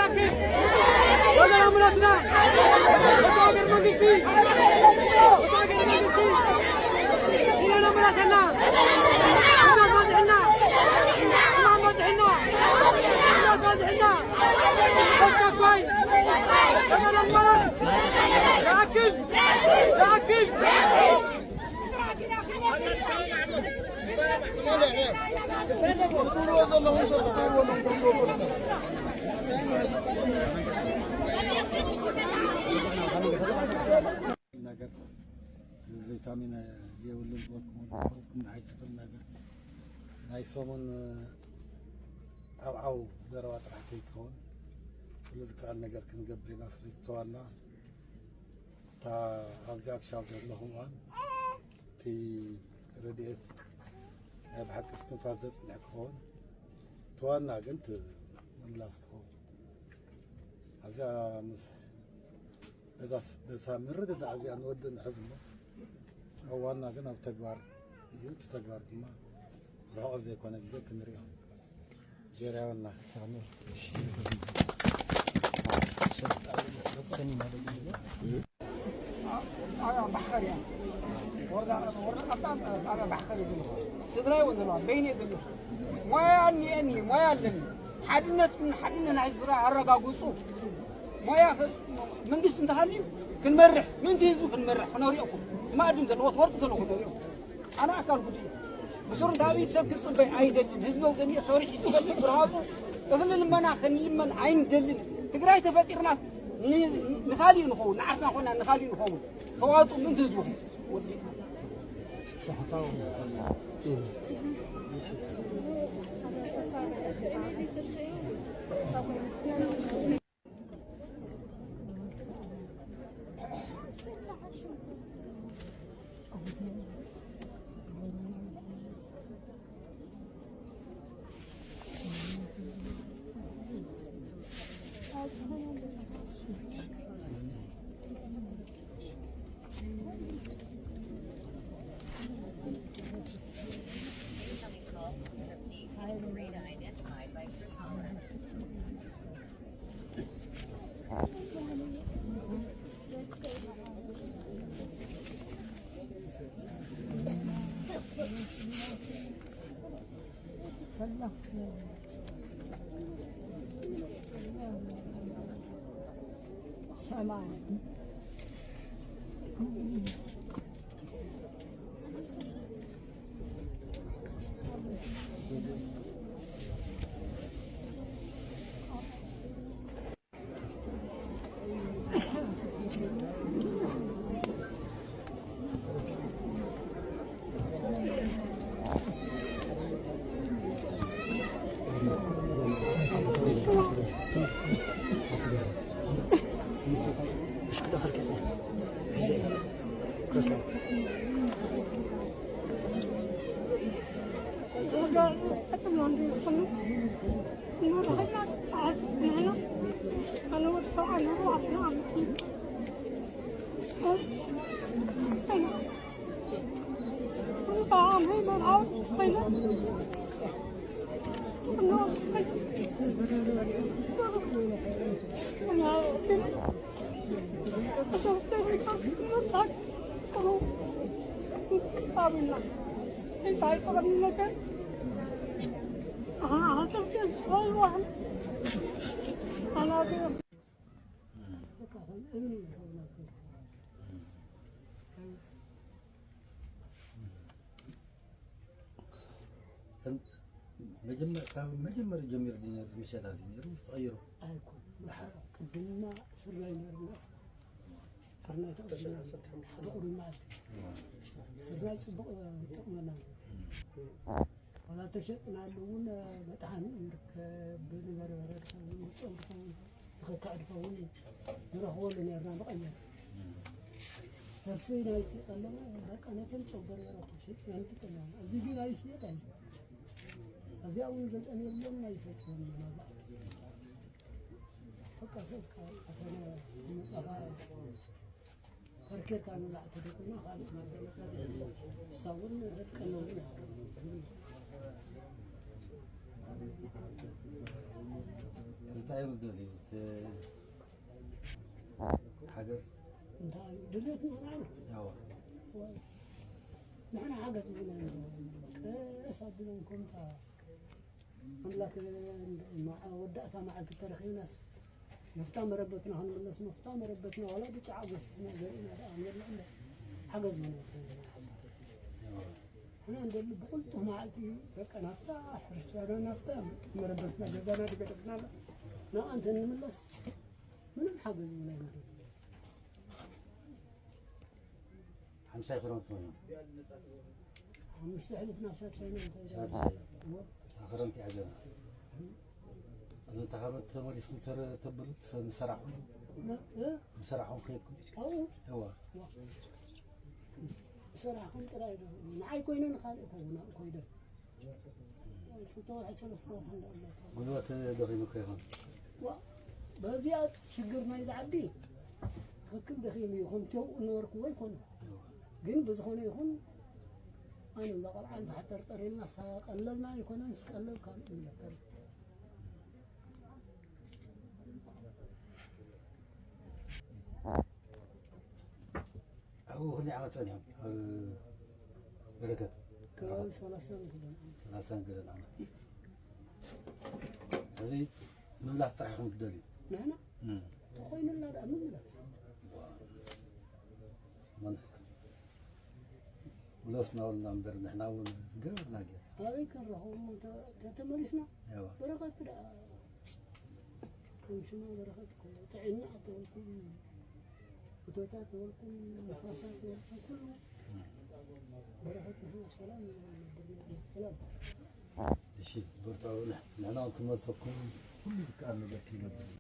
ወገን ኣምቡላንስና፣ ወታደር መንግስቲ፣ ወታደር መንግስቲ፣ ኢና ኣምቡላንስና፣ እማን በዝሕና፣ እማን በዝሕና፣ እማን በዝሕና፣ በቃ ኳይ፣ ወገን ኣምቡላንስ፣ ይኣክል፣ ይኣክል። ነገር ቪታሚን የብሉን፣ ወርቅ መውጣት፣ ሕክምና ኣይስኽል ነገር ናይ ሰሙን ዓውዓው ዘረባ ጥራሕ ከይትኸውን ኩሉ ዝከኣል ነገር ክንገብር ኢና። ስለ ዝተዋና እታ ኣብዚኣ ክሻብ ዘለኹ እዋን እቲ ረድኤት ናይ ብሓቂ እስትንፋስ ዘጽንዕ ክኸውን፣ እቲ ዋና ግን እቲ ምምላስ ክኸውን ኣብዚኣ ምስ በዛ በዛ ምርድዳእ እዚኣ ንወድእ ንሕዝ እሞ፣ ኣብ ዋና ግን ኣብ ተግባር እዩ። እቲ ተግባር ድማ ርሑቕ ዘይኮነ ግዜ ክንሪኦ። ጀርያውና ጣብያ ባሕኸር እያ። ወረዳ ወረዳ ቀጣም ጣብያ ባሕኸር እዩ ዘሎ። ስድራይ እውን ዘለዋ በይነ እዩ ዘሎ። ሞያ እኒአኒ፣ ሞያ ኣለኒ። ሓድነት ሓድነት ናይ ስድራ ኣረጋግፁ። ሞያ ከ-፣ መንግስቲ እንተሃልዩ ክንመርሕ፣ ምእንቲ ህዝቢ ክንመርሕ፣ ክነሪኦኹም። ዝማእድን ዘለዎ፣ ትወርቂ ዘለዎ ክነሪኦኹም። ኣነ ኣካል ጉዱእ እየ። ብስሩ እንተ ኣብይ ሰብ ክጽበይ ኣይደልን። ህዝቢ ወገን እየ፣ ሰሪሑ ዝፈልጥ ብርሃፁ እኽሊ ልመና ክንልመን ኣይንደልን። ትግራይ ተፈጢርና ን-፣ ንኻሊእ ንኸውን፣ ንዓርስና ኮና ንኻሊእ ንኸውን። ተዋፅኡ ምእንቲ ህዝብኹም። ሰማይ መጀመር-፣ ካብ መጀመርያ ጀሚሩ ድዩ ነይሩ እቲ ምሸት እዚ ነይሩ ምስ ተቐይሩ? ኣይኮን። ቅድምና ስርናይ ነይርና። ስርናይ ተቐይርና ሓደ ቁሩብ መዓልቲ። ስርናይ ጽቡቕ ይጠቕመና ነይሩ። ዋላ ተሸጥናሉ እውን መጥሓኒ ይርከብ። ብንበርበረ ክኸውን፣ ጨው ክኸውን፣ ንኽክዕ ዝኸውን ንረኽበሉ ነይርና መቐየሪ። ተርፊ ናይቲ ቀለመ በቃ ነተን ጨው በርበረ እኮ ሸጥና ንጥቀመሉ። እዚ ግን ኣይሽየጥ ኣይብል። ኣብዚኣ እውን ገጠም የብሎምን ኣይፈትዎምን። በቃ ሰብ ካብ ኣተነ መጻኻ ፈርኬታ ንብላዕ ተደቂና ካልእ ነገር የለን። ንሳ እውን ቀለቡ ኣይኮነን። እንታይ እዩ ዝደልዩ? እቲ ሓገዝ እንታይ እዩ ድሌት ንኽንዓና? ያው። ወይ፣ ንሕና ሓገዝ ንኽንዓና። ቀስ ኣቢሎም ከምታ ኣምላክ መዓ-፣ ወዳእታ መዓልቲ ተረኺብናስ፣ ናፍታ መረበትና ክንምለስ፣ ናፍታ መረበትና ዋላ ብጫ ኣጎስትና ዘርእና ደኣ ንበልዕ እምበር፣ ሓገዝ ምንወደልና ሓሳብ። ንሕና እንደሊ ብቕልጡፍ መዓልቲ በቃ ናፍታ ሕርሻና፣ ናፍታ መረበትና፣ ገዛና ዝገደፍናላ፣ ናብኣ እንተ ንምለስ፣ ምንም ሓገዝ እውን ኣይንደሊ። ሓምሳይ ክረምቲ ኮይኑ። ሓሙሽተ ሕልፍ ናብ ሳልሳይ ነው እንከይደ። ሳልሳይ። እወ። ክረምቲ እያ ገና። እዞም ተኻሮት ተመሊስኩም ተረ-፣ ተበሉት ምሰራሕኩም? እ? ምሰራሕኩም ከይድኩም? ኣብኡ? እወ። እወ። ምሰራሕኩም ጥራይ ዶ? ንዓይ ኮይነ ንኻልእ ይኸውን ኣብኡ ኮይደ። ክልተ ወርሒ ሰለስተ ወርሒ እንዳኣለካ። ጉልበት ደኺሙካ ይኾን? ዋ፣ በዚኣ ሽግር ናይዚ ዓዲ ትኽክል ደኺሙ እዩ። ከምቲ ኣብኡ እናበርክዎ ኣይኮነን። እወ። ግን ብዝኾነ ይኹን ኣነ እዛ ቆልዓ እንተሓጠርጠር ኢልና ሳዋ ቀለብና ኣይኮነን፣ ምስ ቀለብ ካልእ ንመከር። ኣብኡ ክንደይ ዓመት ጸኒሖም? ኣብ በረከት? ከባቢ ሰላሳን ክልተን ዓመት። ሰላሳን ክልተን ዓመት። እዚ ምምላስ ጥራሕ ኢኹም ትደልዩ? ንሕና? እም። ተኾይኑልና ደኣ ምምላስ። ዋ። መን-፣ ምለሱና በሉና እምበር ንሕና እውን ዝገበርና ጌር። ኣበይ ክንረኽቦ እሞ ተ-፣ ተተመሊስና? ያዋ። በረኸት ደኣ፣ ከም ሽማ በረኸት እኮ ጥዕና ተበልኩም፣ እቶታት ተበልኩም፣ ንፋሳት ተበልኩም፣ ኩሉ በረኸት ንሕና ሰላም እዩ ዝነበርና። ሰላም። እሺ፣ በርትዑ። ንሕ-፣ ንሕና እውን ክንመልሰኩም ኩሉ ዝከኣል ነገር ክንገብር።